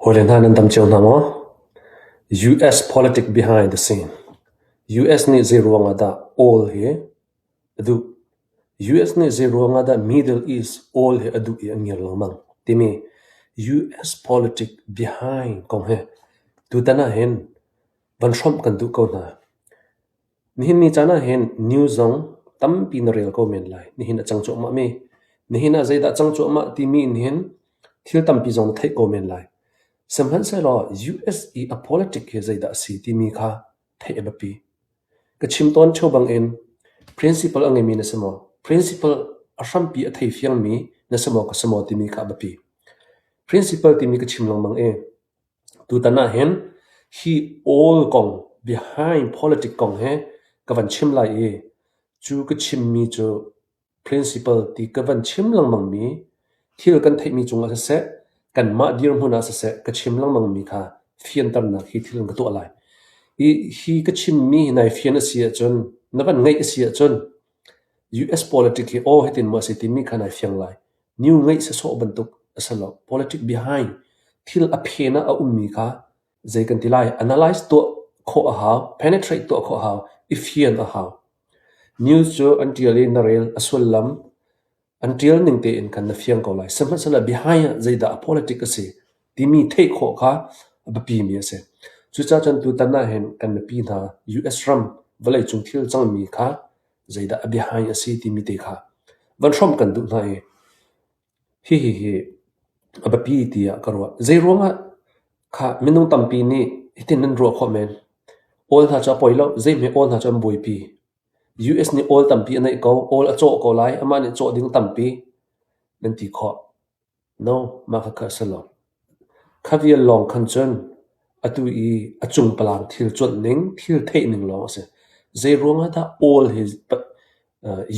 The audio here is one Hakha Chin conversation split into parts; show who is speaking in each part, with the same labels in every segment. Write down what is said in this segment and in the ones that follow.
Speaker 1: Hawile hna nan dam cio hna maw? US politic behind the scene. US nih zeiruang ah dah oil hi a duh? US nih zeiruang ah dah Middle East oil hi a duh i a ngiar lengmang? Timi US politic behind kong hi tutan ah hin van hrawmh kan duh ko hna. Nihin ni caan ah hin news zong tampi na rel ko men lai. Nihin a cang cuahmah mi. Nihin ah zeidah cang cuahmah timi in hin thil tampi zong na theih ko men lai. Sihmanhsehlaw US i a politic hi zeidah a si timi kha theih a biapi. Ka chim tawn ṭheo bangin principle a ngeimi na si maw? Principle a hrampi a thei fiangmi na si maw ka si maw timi kha a biapi. Principle timi ka chim lengmang i Tutan ah hin hi oil kong behind politic kong hi ka van chim lai i cu ka chimmi cu principle ti ka van chim lengmangmi thil kan theihmi cungah siseh, kanmah dirhmun ah siseh ka chim lengmangmi kha fianternak hi thil in ka tuah lai. Hi, hi ka chimmi hi nai fian a si ahcun, na van ngaih a si ahcun US politic hi aw hitin maw a si timi kha nai fiang lai. New ngeih sawsawh bantuk a si lo. Politic behind thil a phen ah a ummi kha zei kan ti lai analyze tuah khawh a hau, penetrate tuah khawh a hau, i fian a hau. News cu an ṭial i na rel a sullam an ṭial ning tein khan na fiang ko lai. Sihmanhsehlaw behind ah zeidah a politic a si timi theih khawh kha a biapimi a si. Cucaah cun tutan ah hin kan mipi hna US ram vawleicung thil cangmi kha zeidah a biahai a si timi te kha van hrawmh kan duh hna i hihi hi a biapi tiah ka ruah. Zeiruangah kha minung tampi nih hitin nan ruah khawh men? Awl hna cu a poi lo, zeihme awl hna cu an buaipi. US nih awl tampi a neih ko, awl a cawh ko lai, amah nih cawh ding tampi nan ti khawh. No, mah khakha a si lo. Kha vial lawng khan cun atu i a cungpalang thil cuanh ning, thil theih ning lawng a si. Zeiruang ah dah oil hi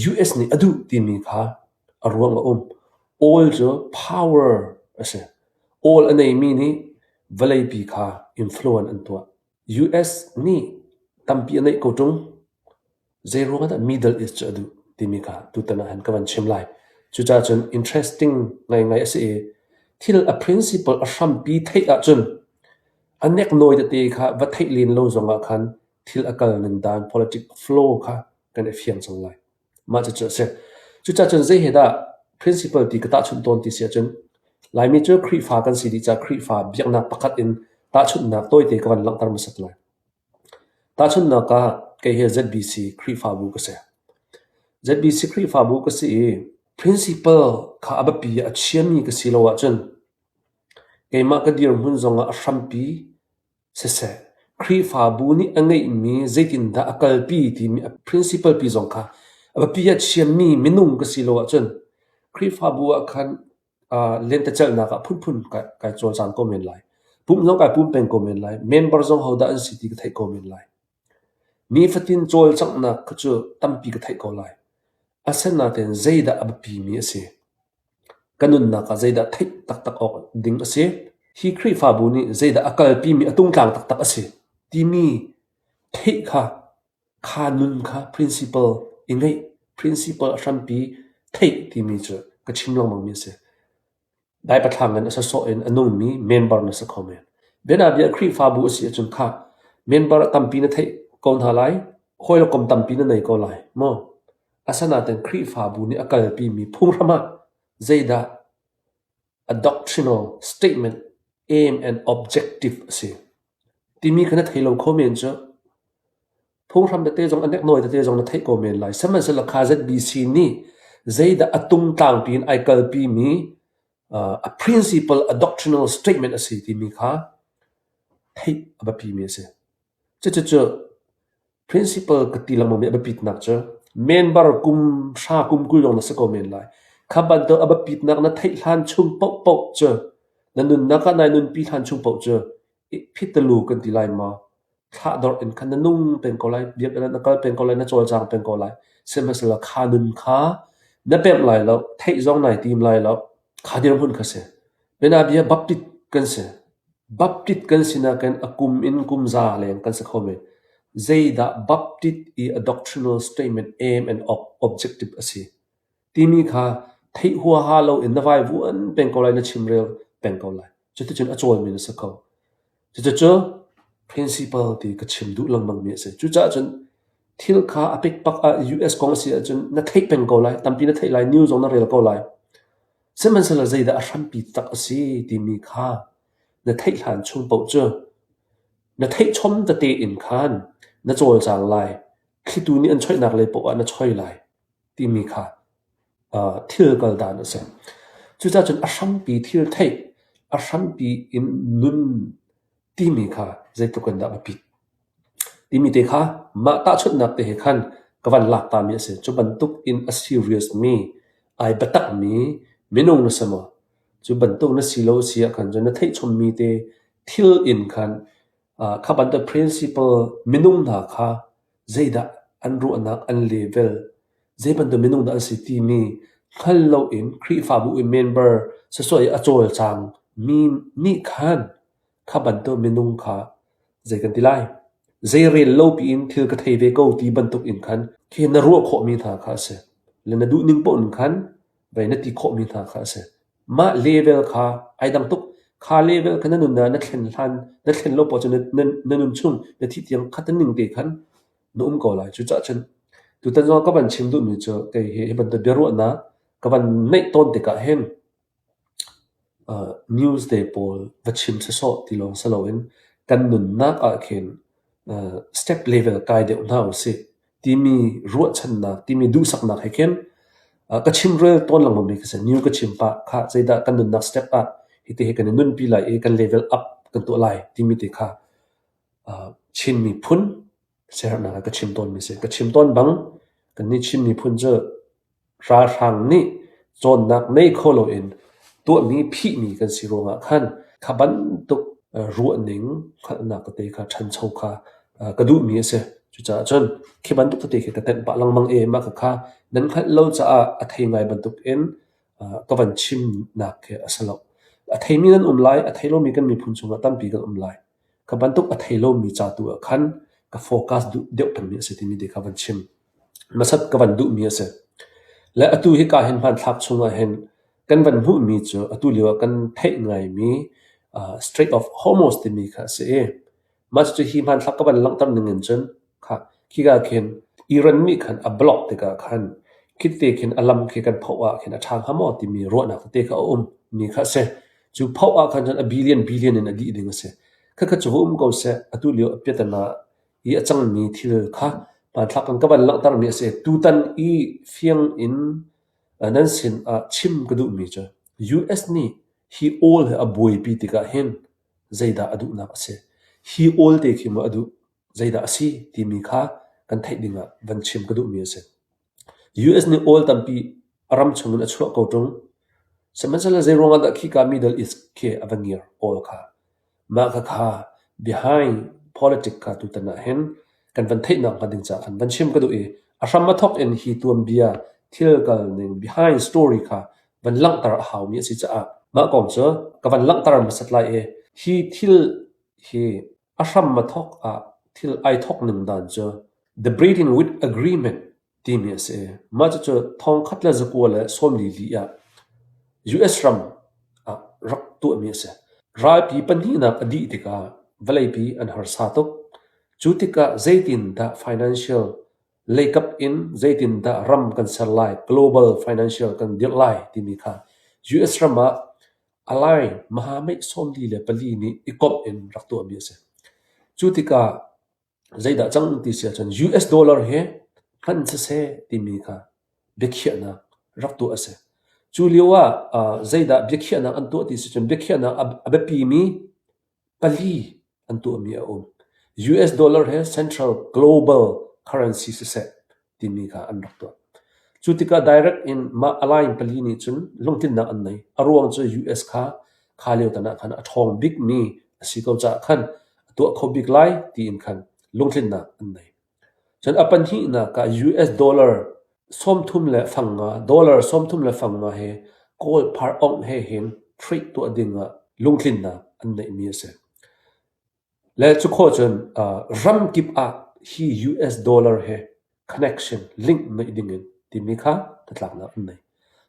Speaker 1: US nih a duh timi kha a ruang a um. Oil cu power a si. Oil a neimi nih vawleipi kha influence an tuah. US nih tampi a neih ko ṭung. Zeiruang ah dah Middle East cu a duh timi kha tutan ah hin ka van chim lai. Cucaah cun interesting ngaingai a si i thil a principle a hrampi theih ahcun a neknawi tete kha va theih len lo zongah khan thil a kal ning dan politic flow kha kan i fiang cang lai. Mah cucu a si. Cucaah cun zei he dah principle ti ka tahchunh tawn ti si ahcun Laimi cu Khrihfa kan si dih caah Khrihfa biaknak pakhat in tahchunhnak tawite ka van langhter hmasat lai. Tahchunhnak ah kei hi ZBC Khrihfabu ka si. ZBC Khrihfabu ka si i principle kha a biapi ah a chiami ka si lo ahcun keimah ka dirhmun zongah a hrampi siseh, Khrihfabu nih a ngeihmi zeitindah a kalpi timi a principle pi zong kha a biapi ah chiami minung ka si lo ahcun Khrihfabu ah khan lentecelhnak ah phunphun kai cawlcang ko men lai. Pumh zong kai pum peng ko men lai. Member zong hodah an si ti ka theih ko men lai. Nifatin cawlcanghnak kha cu tampi ka theih ko lai. Asinain zeidah a biapimi a si? Ka nunnak ah zeidah theih taktak awk ding a si? Hi Khrihfabu nih zeidah a kalpimi a tungtlang taktak a si timi theih kha kha nun kha principle i ngeih, principle a hrampi theih timi cu ka chim lengmangmi a si. Daipathlang in a sawsawh in a nungmi member na si kho men. Bianabia Khrihfabu a si ahcun kha member tampi na theih ko hna lai, hawi le kom tampi na nei ko lai maw? Asinain Khrihfabu nih a kalpimi phunghram ah zeidah a doctrinal statement, aim and objective a si timi kha na thei lo kho men cu. Phunghram tete zong a neknawi tete zong na theih ko men lai. Sihmanhsehlaw kha ZBC nih zeidah a tungtlangpi in ai kalpimi a principle, a doctrinal statement a si timi kha theih a biapimi a si. Cucucu principle ka ti lengmangmi a biapitnak cu member kum hra kum 20 lawng na si ko men lai. Kha bantuk a biapitnak na theih hlan chung paohpaoh cu na nunnak ah nai nunpi hlan chung paoh cu phitalu kan ti lai maw? Thlahdorh in khan na nung peng ko lai, biakinn ah na kal peng ko lai, na cawlcang peng ko lai. Sihmanhsehlaw kha nun kha na pemh lai lo, theih zong nai tim lai lo. Kha dirhmun kha si. Bianabia Baptist kan si. Baptist kan si nakin a kum in kum za leng kan si kho men. Zeidah Baptist i a doctrinal statement aim and objective a si timi kha theih huaha loin na vaivuan peng ko lai, na chimrel peng ko lai. Cuticun a cawlmi na si kho. Cucu principle ti ka chim duh lengmangmi a si. Cucaah cun thil kha a pikpak ah US kong a si ahcun na theih peng ko lai, tampi na theih lai, news zong na rel ko lai. Sihmanhsehlaw zeidah a hrampi tak a si timi kha na theih hlan chung paoh cu na theih chom tete in khan na cawlcang lai. Thlitu nih an choihnak lei paoh ah na choi lai timi kha thil kal dan a si. Cucaah cun a hrampi thil theih, a hrampi in nun timi kha zeitluk in dah biapit timi te kha mah tahchunhnak te he khan ka van lak tami a si. Cu bantuk in a serious mi, ai biatakmi minung na si maw? Cu bantuk na si lo a si ahkhan cun na theih chommi te thil in khan kha bantuk principle minung hna kha zeidah an ruahnak an level, zei bantuk minung dah an si timi hngal loin Khrihfabu i member sawsawh i a cawlcang mi nih khan kha bantuk minung kha zei kan ti lai? Zei rel lo piin thil ka thei ve ko ti bantuk in khan khi na ruah khawhmi hna kha a si. Le na duhning paoh in khan vei na ti khawhmi hna kha a si. Mah level kha ai dang tuk. Kha level kha na nun ah na thlen hlan, na thlen lo poah cu na, na nun chung na thih tiang kha ning te khan na um ko lai. Cucaah cun tutan zong ka van chim duhmi cu kei hi hi bantuk biaruahnak ka van neih tawn tikah hin news te pawl va chim sawsawh ti lawng si loin kan nunnak ah khin step level kai deuh hna usih timi ruahchannak, timi duhsaknak he khin ka chimrel tawn lengmangmi ka si. New ka chim pah khah zeidah kan nunnak step ah hiti hi kan i nunpi lai i kan level up kan tuah lai timi te kha Chin miphun siaherhnak ah ka chim tawnmi a si. Ka chim tawn bang kannih Chin miphun cu Ralhrang nih cawnnak nei kho loin tuahmi phihmi kan si ruangah khan kha bantuk ruahning hngalhnak tete kha ṭhancho kha ka duhmi a si. Cucaah cun khi bantuk tete khi ka tenh pah lengmang i mah khakha nan hngalh lo caah a thei ngai bantukin ka van chimnak khi a si lo. A theimi nan um lai, a thei lomi kan miphun chungah tampi kan um lai. Kha bantuk a thei lomi ca tu ah khan ka focus duh deuh pengmi a si timi te kha van chim. Hmasat ka van duhmi a si. Le atu hika hin hmanthlak chungah hin kan van hmuhmi cu atu lio ah kan theih ngaimi uh, Strait of Hormuz timi kha a si i mah cucu hi hmanthlak ka van langhter ning in cun kha khika khin Iran nih khan a block tikah khan khite khin a lam khi kan phoh ah khin a ṭha hnga maw timi ruahnak tete kha a um mi kha a si. Cu phoh ah khan cun a billion billion in a dih ding a si. Khakha cu va um ko seh atu lio a piatana i a cangmi thil kha hmanthlak in ka van langhtermi a si. Tutan i fiang in nan sin ah chim ka duhmi cu US nih hi awl he a buaipi tikah hin zeidah a duhnak a si? Hi awl te khi maw a duh? Zeidah a si timi kha kan theih dingah van chim ka duhmi a si. US nih awl tampi a ram chungin a chuah ko ṭung. Sihmanhsehlaw zeiruangah dah khika Middle East khi a va ngiar awl kha? Mah khakha behind politic kha tutan ah hin kan van theihnak hnga ding caah khan van chim ka duh i a hram a thawk in hi tuanbia thil kal ning behind story kha van langhter a haumi a si caah mah kong cu ka van langhter hmasat lai i hi thil hi a hram a thawk ah thil ai thawk ning dan cu the Bretton Woods Agreement timi a si. Mah cucu 1944 ah US ram ah rak tuahmi a si. Ralpi pahnihnak a dih tikah vawleipi an harsa tuk. Cu tikah zeitindah financial leikap in zeitindah ram kan ser lai, global financial kan dirh lai timi kha US ram ah Align mahamei 44 nih i komh in rak tuahmi a si. Cu tikah Zeidah cang ti si ahcun US dollar hi hman siseh timi kha biakhiahnak rak tuah a si. Cu lio ah zeidah biakhiahnak an tuah ti si cun biakhiahnak a biapimi pali an tuahmi a um. US dollar hi central global currency siseh timi kha an rak tuah. Cu tikah direct in mah align pali nih cun lungtlinnak an nei. A ruang cu US kha kha lio tan ah khan a ṭhawng bikmi a si ko caah khan a tuah kho bik lai tiin khan lungtlinnak an nei. Cun a pahnihnak ah US dollar 30 le fang nga, dollar 30 le fang nga he Kawl phar ongh he hin trade tuah ding ah lungtlinnak an neihmi a si. Le cu khawh cun ramkip ah hi US dollar he connection link neih dingin timi kha hnatlaknak an nei.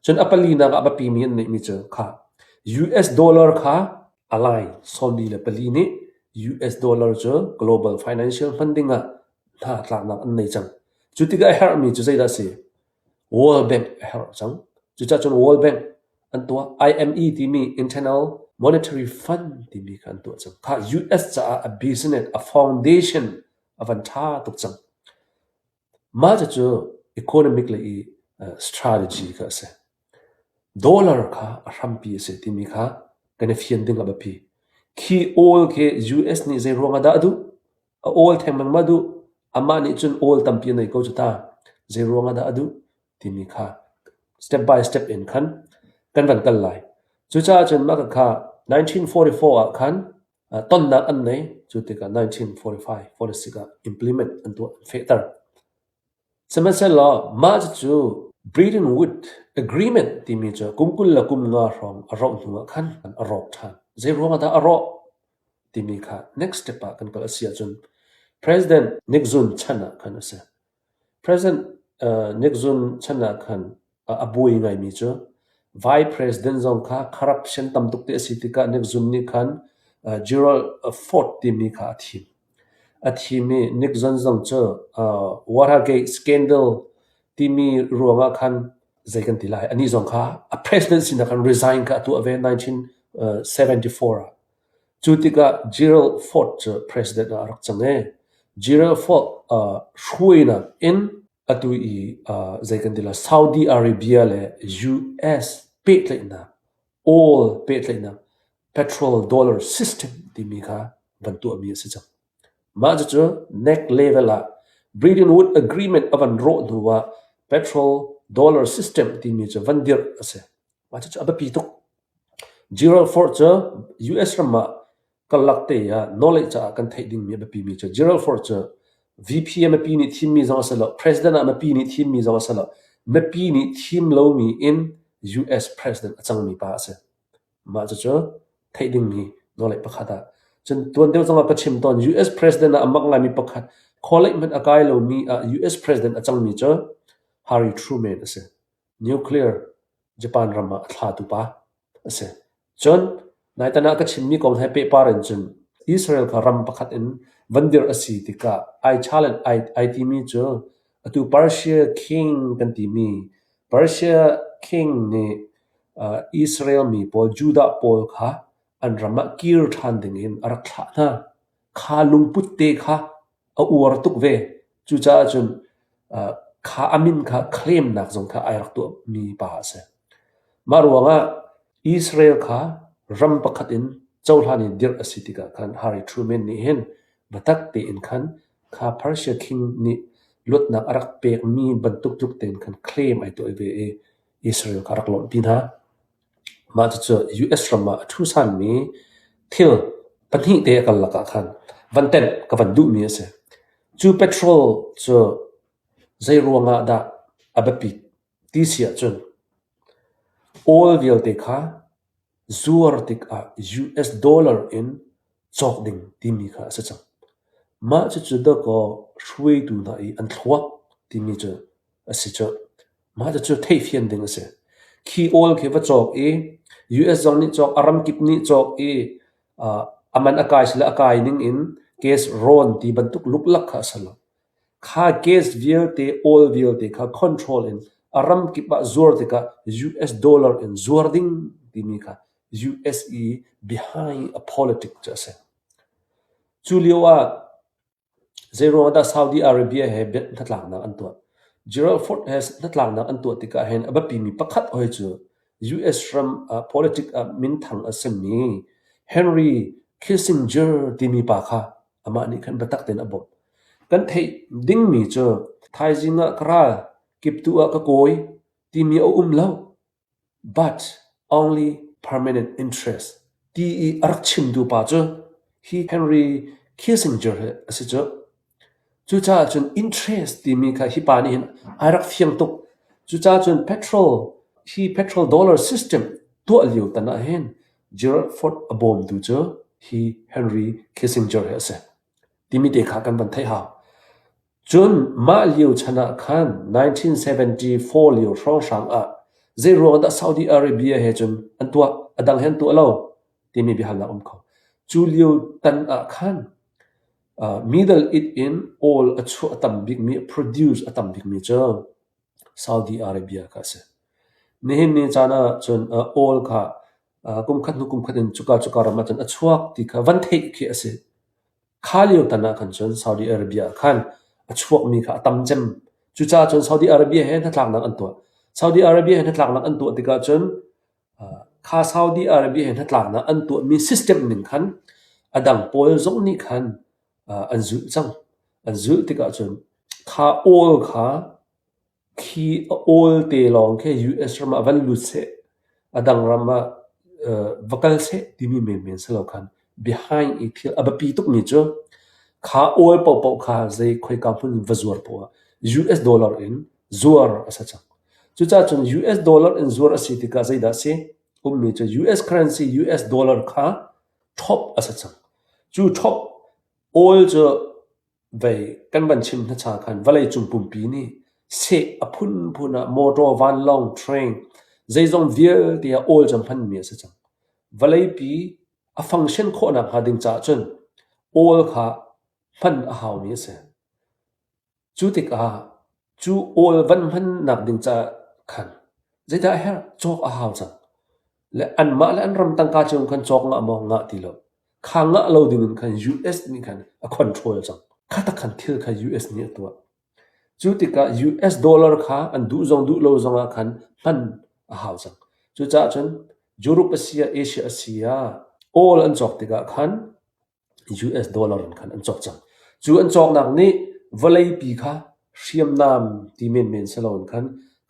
Speaker 1: Cun a palinak ah a biapimi an neihmi cu kha US dollar kha Align 44 nih US dollar cu global financial hman ding ah hna tlaknak an nei cang. Cu tikah a herhmi cu zeidah a si? World Bank a herh cang. Cucaah cun World Bank an tuah. IME timi Internal Monetary Fund timi kha an tuah cang. Kha US caah a business, a foundation a van ṭha tuk cang. Mah cucu economic lei i strategy kha a si. Dollar kha a hrampi a si timi kha kan i fian ding a biapi. Khi oil khi US nih zei ruang ah dah a duh? A oil thengmang ma duh? Amah nih cun oil tampi a nei ko cu ta. Zei ruang ah dah a duh? Timi kha step by step in khan kan van kal lai. Cucaah cun mah kha 1944 ah khan tonnak an nei. Cu tikah 1945, 46 ah implement an tuah, an fehter. Sihmanhsehlaw mah cucu Bretton Woods Agreement timi cu kum 25 hrawng a rauh hnu ah khan a rawk ṭhan. Zei ruang ah dah a rawh timi kha next step ah kan kal a si ahcun President Nixon chan ah khan a si. President Nixon chan ah khan a buai ngaimi cu Vice President zong kha corruption tam tuk te a si tikah Nixon nih khan Gerald Ford timi kha a thim. A thim i Nixon zong cu Watergate scandal timi ruangah khan zei kan ti lai anih zong kha a president sinak khan resign kha a tuah ve 1974 ah. Cu tikah Gerald Ford cu president ah a rak cang i Gerald Ford hruainak in atu i zei kan ti lai Saudi Arabia le US pehtlaihnak oil pehtlaihnak petrol dollar system timi kha van tuahmi a si cang. Mah cucu next level ah Bretton Woods Agreement a van rawh hnu ah petrol dollar system timi cu van dirh a si. Mah cucu a biapi tuk. Gerald Ford cu US ram ah karlak te ah knowledge caah kan theih dingmi a biapimi cu Gerald Ford cu VP ah mipi nih thimmi zong a si lo, President ah mipi nih thimmi zong a si lo, mipi nih thim lomi in US President a cangmi pa a si. Mah cucu theih dingmi nawlei pakhat ah. Cun tuan deuh zongah ka chim tawn US President ah a mak ngaimi pakhat college hmanh a kai lomi ah US President a cangmi cu Harry Truman a si. Nuclear Japan ram ah a thlatu pa a si. Cun naitan ah ka chimmi kong he pehpar in cun Israel kha ram pakhat in van dirh a si tikah ai challenge ai, ai timi cu atu Persia king kan timi Persia king nih Israel mi pawl Judah pawl kha an ram ah kir ṭhan dingin a rak thlah hna. Kha lungput te kha a uar tuk ve. Cucaah cun kha a min kha claim-nak zong kha ai rak tuahmi pa a si. Mah ruangah Israel kha ram pakhat in cohlan in dirh a si tikah khan Harry Truman nih hin biatak tein khan kha Persia king nih luatnak a rak pekmi bantuk tluk tein khan claim ai tuah ve i Israel kha a rak lawmhpi hna. Mah cucu US ram ah a ṭhusanmi thil pahnih te a karlak ah khan van tenh ka van duhmi a si. Cu petrol cu zei ruangah dah a biapit ti si ahcun oil vialte kha zuar tikah US dollar in cawk ding timi kha a si cang. Mah cucu dakaw hruaitu hna i an thluak timi cu a si cu. Mah cucu theihfian ding a si. Khi oil khi va cawk i US zong nih cawk, a ramkip nih cawk i a man a kai sile a kai ning in gas rawn ti bantuk luklak kha a si lo. Kha gas vialte, oil vialte kha control in a ramkip ah zuar tikah US dollar in zuar ding timi kha US i behind a politic cu a si. Cu lio ah Zeiruang dah Saudi Arabia he hnatlaknak an tuah? Gerald Ford he hnatlaknak an tuah tikah hin a biapimi pakhat hoi cu US ram ah politic ah minthang a simi Henry Kissinger timi pa kha amah nih khan biatak tein a bawmh. Kan theih dingmi cu thaizing ah ka ral, kiptuh ah ka kawi timi a um lo. But only permanent interest ti i a rak chimtu pa cu hi Henry Kissinger hi a si cu. Cucaah cun interest timi kha hi pa nih hin ai rak fiang tuk. Cucaah cun petrol hi petrol dollar system tuah lio tan ah hin Gerald Ford a bawmtu cu hi Henry Kissinger hi a si. Timi te kha kan van theih hau. Cun mah lio chan ah khan 1974 lio hrawnghrang ah zeiruang dah Saudi Arabia he cun an tuah, a dang he an tuah lo. timi biahalnak um kho. Cu lio tan ah khan Middle East in oil a chuah a tam bikmi, produce a tam bikmi cu Saudi Arabia kha a si. Nihin ni caan ah cun oil kha kum khat hnu kum khat in cuka cuka ram ah cun a chuak ti kha van theih khi a si. Kha lio tan ah khan cun Saudi Arabia ah khan a chuakmi kha a tam cem. Cucaah cun Saudi Arabia he hnatlaknak an tuah. Saudi Arabia he hnatlaknak an tuah tikah cun kha Saudi Arabia he hnatlaknak an tuahmi system ning khan a dang pawl zong nih khan an zulh cang. An zulh tikah cun kha oil kha Khi a awl te lawng khi US ram ah van lut seh, a dang ram ah va kal seh timi menmen si lo khan behind i thil a biapi tukmi cu kha awl paohpaoh kha zei khoika hmun va zuar poah ah US dollar in zuar a si cang. Cucaah cun US dollar in zuar a si tikah zeidah a si? Ummi cu US currency US dollar kha ṭhawp a si cang. Cu ṭhawp awl cu Vei kan van chim hnacha khan vawleicung pumpi nih seh a phunphun ah motor, vanlawng, train zeizong vialte ah oil cu hmanmi a si cang. Vawleipi a function khawhnak hnga ding caah cun oil kha hman a haumi a si. Cu tikah cu oil van hmannak ding caah khan zeidah a herh? Cawk a hau cang. Le anmah le an ram tangka cio khan cawk ngah maw? Ngah ti lo. Kha ngah lo ding in khan US nih khan a control cang. Kha tak khan thil kha US nih a tuah. Cu tikah US dollar kha an duh zong duh lo zong ah khan hman a hau cang. Cucaah cun Europe a si ah Asia a si ah oil an cawk tikah khan US dollar in khan an cawk cang. Cu an cawknak nih vawleipi kha hriamnam ti menmen si loin khan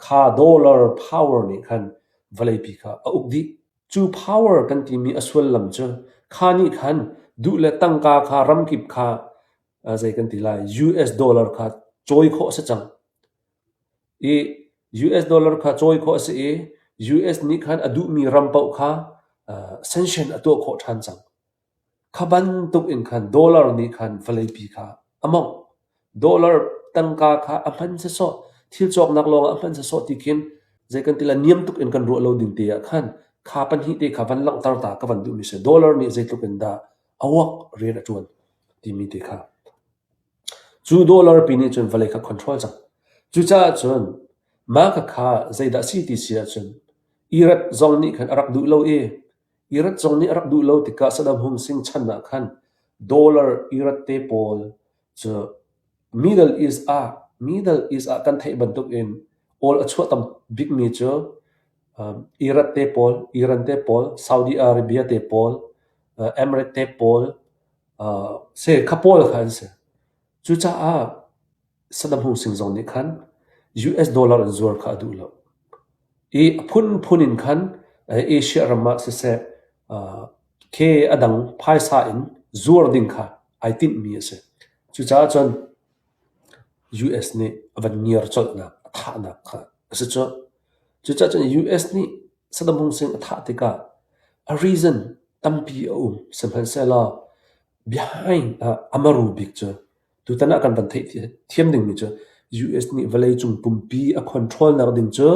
Speaker 1: kha dollar power nih khan vawleipi kha a uk dih. Cu power kan timi a sullam cu kha nih khan duh le tangka kha ramkip kha zei kan ti lai US dollar kha cawi khawh a si cang. I US dollar kha cawi khawh a si i US nih khan a duhmi ram paoh kha sanction a tuah khawh ṭhan cang. Kha bantuk in khan dollar nih khan vawleipi kha a mawngh. Dollar tangka kha a hman sawsawh, thil cawknak lawngah a hman sawsawh ti khin zei kan ti lai niam tuk in kan ruah lo ding te ah khan kha pahnih te kha van langhter ta ka van duhmi si. Dollar nih zeitluk in dah a uak rian a ṭuan timi te kha. Cu dollar pi nih cun vawlei kha control cang. Cucaah cun mah khakha zeidah a si ti si ahcun Iraq zong nih khan a rak duh lo i Iraq zong nih a rak duh lo tikah Saddam Hussein chan ah khan dollar Iraq te pawl cu Middle East ah Middle East ah kan theih bantuk in oil a chuah tam bikmi cu Iraq te pawl, Iran te pawl, Saudi Arabia te pawl, Emirates te pawl, se kha pawl kha an si. Cucaah Saddam Hussein zong nih khan US dollar in zuar kha a duh lo. I a phunphun in khan Asia ram ah siseh ke a dang phaisa in zuar ding kha ai tinhmi a si. Cucaah cun US nih a van ngiar colhnak, a thahnak kha a si cu. Cucaah cun US nih Saddam Hussein a thah tikah a reason tampi a um. Sihmanhsehlaw behind ah a maru bik cu Tutan ah kan van theih thiam dingmi cu US nih vawleicung pumpi a control nak ding cu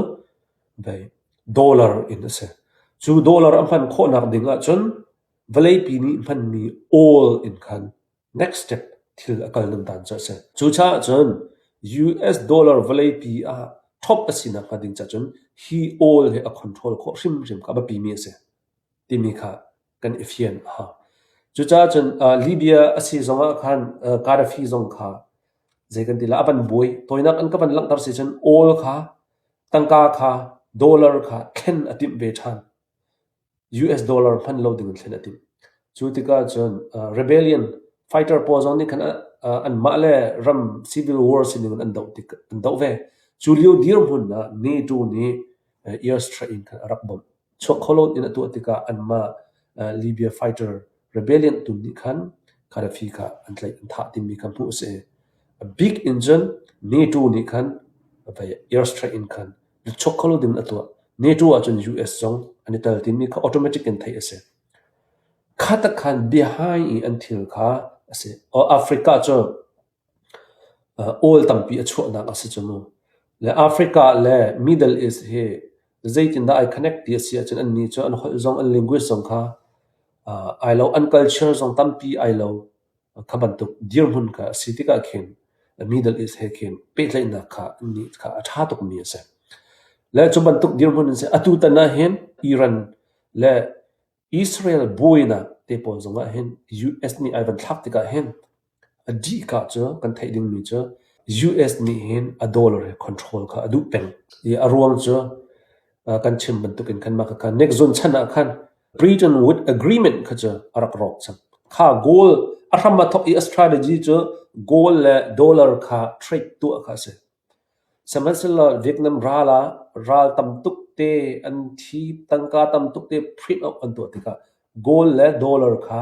Speaker 1: dollar in a si. Cu dollar a hman khawhnak ding ahcun vawleipi nih hmanmi oil in khan next step thil a kal ning dan cu a si. Cucaah cun US dollar vawleipi ah top a sinak hnga ding cah cun hi oil hi a control khawh hrimhrim kha a biapimi a si timi kha kan i fian a hau. Cucaah cun Libya a si zongah khan Gaddafi zong kha zei kan ti lai a van buai. Tawinak an ka van langhter si cun oil kha tangka kha dollar kha thlen a timh ve ṭhan. US dollar hman lo ding in thlen a timh. Cu tikah cun rebellion fighter pawl zong nih khan anmah le ram civil war sining in an doh tik an doh ve. Cu lio dirhmun ah NATO nih airstrike in khan a rak bawmh. Chuak kho lo in a tuah tikah anmah Libya fighter rebellion tu nih khan Gaddafi kha an tlaih an thah timi kha hmuh a si. A bik in cun NATO nih khan airstrike in khan chuak kho lo ding in a tuah. NATO ahcun US zong an i tel timi kha automatic in theih a si. Kha tak khan behind i an thil kha a si. Africa cu Oil tampi a chuahnak a si cu mu. Le Africa le Middle East hi zeitindah ai connect ti a si ahcun annih cu an holh zong an language zong kha. Ai lo an culture zong tampi ai lo. Kha bantuk dirhmun kha a si tikah khin Middle East he khin pehtlaihnak kha nih kha a ṭha tukmi a si. Le cu bantuk dirhmun in si atu tan ah hin Iran le Israel buainak te pawl zongah hin US nih ai van thlak tikah hin a dihka cu kan theih dingmi cu US nih hin a dollar he control kha a duh peng. I a ruang cu kan chim bantukin khan mah khakha Nixon chan ah khan Bretton Woods Agreement kha cu a rak rawk cang. Kha gold a hram a thawk i a strategy cu gold le dollar kha trade tuah kha a si. Sihmanhsehlaw Vietnam ral ah ral tam tuk te an thi, tangka tam tuk te print out an tuah tikah gold le dollar kha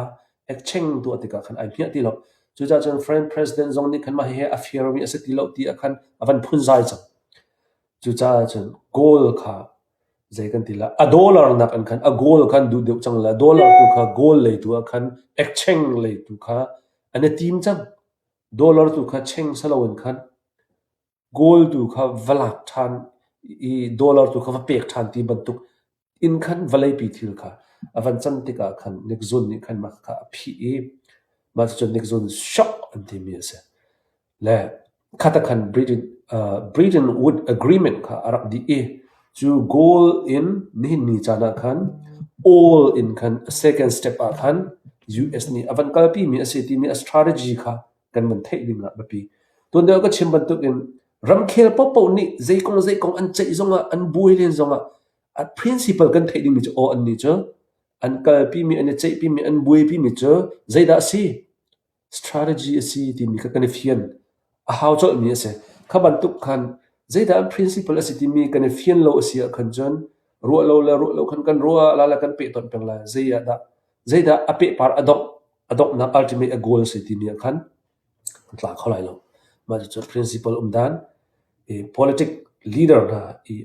Speaker 1: exchange tuah tikah khan ai hmiah ti lo. Cucaah cun French president zong nih khan mah hihi a firmi a si ti lo ti ah khan a van phunzai cang. Cucaah cun gold kha zei kan ti lai a dollar nak in khan a gold khan duh deuh cang le dollar tu kha gold lei tu ah khan exchange lei tu kha an i tim cang. Dollar tu kha cheng silo in khan gold tu kha va lak ṭhan i dollar tu kha va pek ṭhan ti bantuk in khan vawleipi thil kha a van can tikah khan Nixon nih khan mah kha a phih i mah cucu Nixon shock an timi a si. Le khata khan Britain, Bretton Woods Agreement kha a rak dih i cu gold in nihin ni caan ah khan oil in khan a second step ah khan US nih a van kalpimi a si timi a strategy kha kan van theih ding ah biapi. Tuan deuh ka chim bantukin ramkhel paohpaoh nih zei kong zei kong an ceih zongah an buai len zongah a principle kan theih dingmi cu aw an nih cu an kalpimi an i ceihpimi an buaipimi cu zeidah a si? Strategy a si timi kha kan i fian a hau colhmi a si. Kha bantuk khan zeidah an principle a si timi kan i fian lo a si ahkhan cun ruah lo le ruah lo khan kan ruah la le kan pehtonh peng lai. Zei ah dah zeidah a pehpar a dongh a donghnak ultimate a goal a si timi ah khan kan tla kho lai lo. Mah cucu principle um dan i politic leader hna i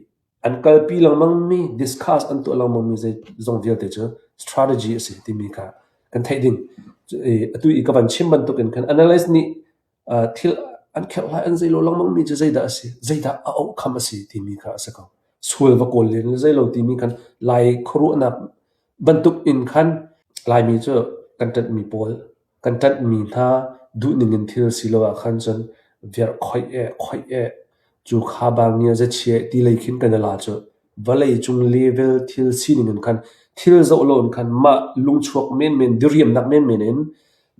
Speaker 1: an kalpi lengmangmi discuss an tuah lengmangmi zeizong vialte cu strategy a si timi kha kan theih ding. Atu i ka van chim bantukin khan analyst nih thil an kherhhlai an zeilo lengmangmi cu zeidah a si, zeidah a outcome a si timi kha a si ko. Sual va kawl len le zeilo timi khan Lai khuaruahnak bantuk in khan Laimi cu kan ṭanhmi pawl Kan ṭanhmi hna duhning in thil si lo ahkhan cun virh khoih eh khoih eh cu kha bang ngia zachia ti lei khin kan i la cu. Vawlei cung level thil sining in khan thil zoh lo in khan mah lungchuak menmen diriamnak menmen in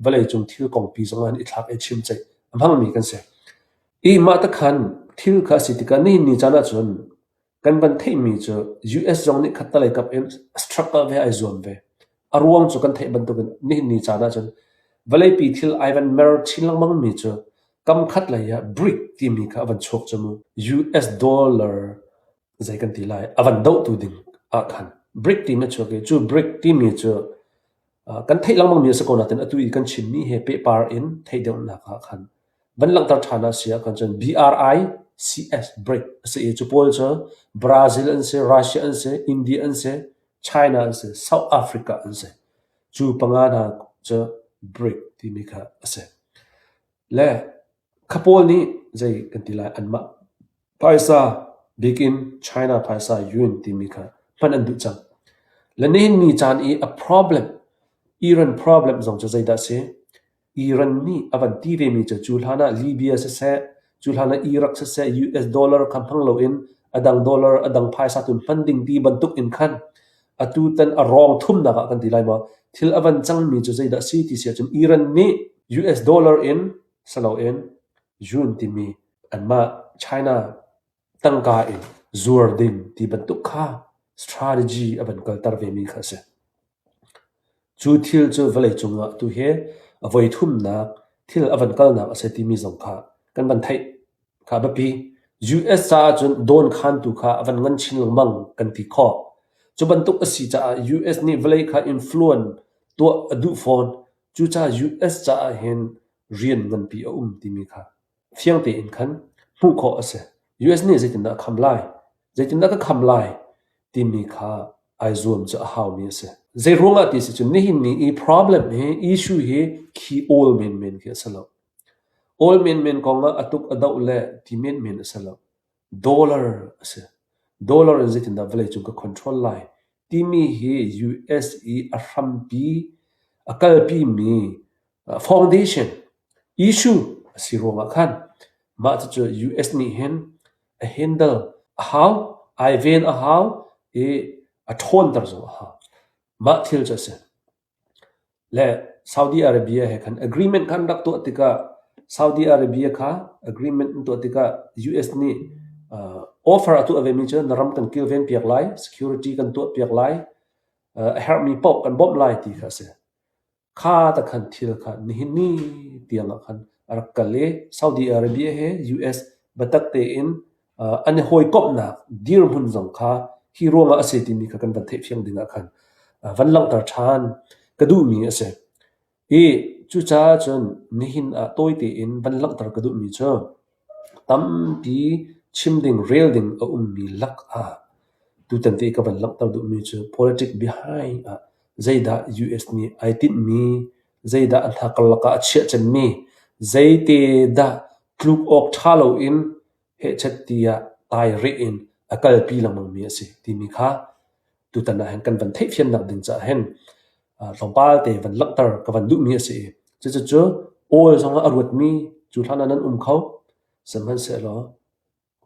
Speaker 1: vawlei cung thil kongpi zong ah i thlak i chimceih a hmangmi kan si. I mah te khan thil kha a si tikah nihin ni caan ahcun Kan van theihmi cu US zong nih khattelei kap in struggle ve ai zuam ve. A ruang cu kan theih bantukin nihin ni caan ahcun vawleipi thil ai van mer chin lengmangmi cu kam khat lei ah BRIC timi kha a van chuak cu mu. US dollar zei kan ti lai a van dohtu ding ah khan BRIC timi a chuak i cu BRIC timi cu kan theih lengmangmi a si ko nain atu i kan chimmi he pehpar in theih deuhnak ah khan van langhter ṭhan ah si ahkhan cun BRICS BRIC a si i cu pawl cu Brazil an si, Russia an si, India an si, China an si, South Africa an si. Cu panga hna cu BRIC timi kha a si. Le kha pawl nih zei kan ti lai anmah phaisa bikin China phaisa yuan timi kha hman an duh cang. Le nihin ni caan i a problem Iran problem zong cu zeidah a si? Iran nih a van ti vemi cu cu hlan ah Libya siseh, cu hlan ah Iraq siseh US dollar kha hmang loin a dang dollar, a dang phaisa tu hman ding ti bantuk in khan atu tan a rawng thumnak ah kan ti lai maw thil a van cangmi cu zeidah a si ti si ahcun Iran nih US dollar in saloin yuan timi anmah China tangka in zuar ding ti bantuk kha strategy a van kalter vemi kha a si. Cu thil cu vawleicung ah tu hi a voi thumnak thil a van kalnak a si timi zong kha kan van theih. Kha a biapi. US caah cun dawnkhantu kha a van ngan chin lengmang kan ti khawh. Cu bantuk a si caah US nih vawlei kha influence tuah a duh fawn. Cucaah US caah hin rian nganpi a um timi kha fiang tein khan hmuh khawh a si. US nih zeitindah a kham lai? Zeitindah ka kham lai? timi kha ai zuam cu a haumi a si. Zei ruangah ti si cun nihin ni i problem hi issue hi khi awl menmen khi a si lo. Awl menmen kong ah a tuk a doh le ti menmen a si lo. Dollar a si. Dollar in zeitindah vawleicung ka control lai? timi hi US i a hrampi a kalpimi foundation issue a si ruangah khan mah cucu US nih hin a handle a hau, ai ven a hau i a ṭhawnter zong a hau. Mah thil cu a si. Le Saudi Arabia he khan agreement kha an rak tuah tikah Saudi Arabia kha agreement an tuah tikah US nih offer a tuah vemi cu na ram kan kilven piak lai, security kan tuah piak lai, a herhmi paoh kan bawmh lai ti kha a si. Kha ta khan thil kha nihin ni tiang ah khan a rak kal i Saudi Arabia he US biatak tein an i hawikomhnak dirhmun zong kha hi ruangah a si timi kha kan van theihfiang ding ah khan van langhter ṭhan ka duhmi a si. I cucaah cun nihin ah tawi tein van langhter ka duhmi cu tampi chim ding rel ding a ummi lakah tutan te i ka van langhter duhmi cu politic behind ah zeidah US nih ai tinhmi, zeidah a hnakarlak ah a chiah cemmi, zeite dah tluk awk ṭha loin hehchet tiah taireh in a kalpi lengmangmi a si timi kha tutan ah hin kan van theihfiannak ding caah hin tlawmpal te van langhter ka van duhmi a si i cucu oil zongah a ruatmi cu hlan ah nan um kho. Sihmanhsehlaw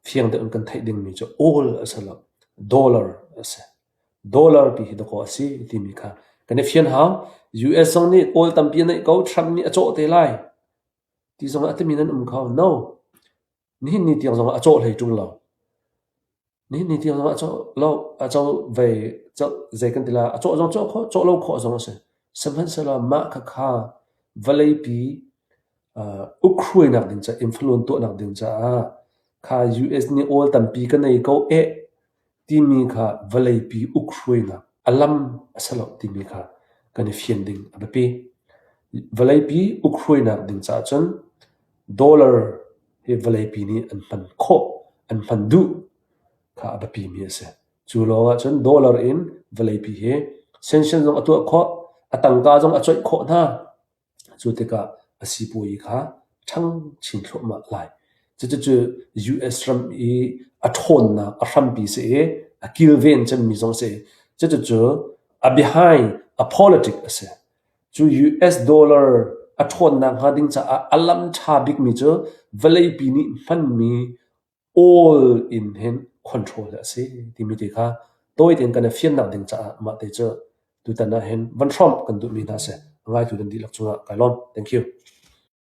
Speaker 1: fiang deuh in kan theih dingmi cu oil a si lo, dollar a si. Dollar ti hi dakaw a si timi kha kan i fian hau. US zong nih oil tampi a neih ko, Trump nih a cawh te lai ti zongah a timi nan um kho. No. Nihin ni tiang zongah a cawh hlei ṭung lo. Nihin ni tiang zongah a cawh lo, a co ve, zei kan ti lai, a cawh zong cawh khawh, cawh lo khawh zong a si. Sihmanhsehlaw mah khakha vawleipi ukhruainak ding caah, influence tuahnak ding caah kha US nih oil tampi ka nei ko eh timi kha vawleipi ukhruainak a lam a si lo timi kha kan i fian ding a biapi. Vawleipi ukhruainak ding caah cun dollar hi vawleipi nih an hman khawh, an hman duh kha a biapimi a si. Cu lawng ahcun dollar in vawleipi hi sanction zong a tuah khawh, a tangka zong a coih khawh hna. Cu tikah a sipuazi kha ṭhang chin thluahmah lai. Cucu US ram i a ṭhawnnak a hrampi si i a kilven cemmi zong a si. Cucu a behind a politic a si. Cu US dollar a ṭhawnnak hnga ding caah a lam ṭha bikmi cu vawleipi nih hmanmi All in hin control a si timi te kha tawi tein kan i fiannak ding caah mah te cu tutan ah hin van hrawmh kan duhmi hna si. A ngaitu nan dihlak cungah kai lawm. Thank you.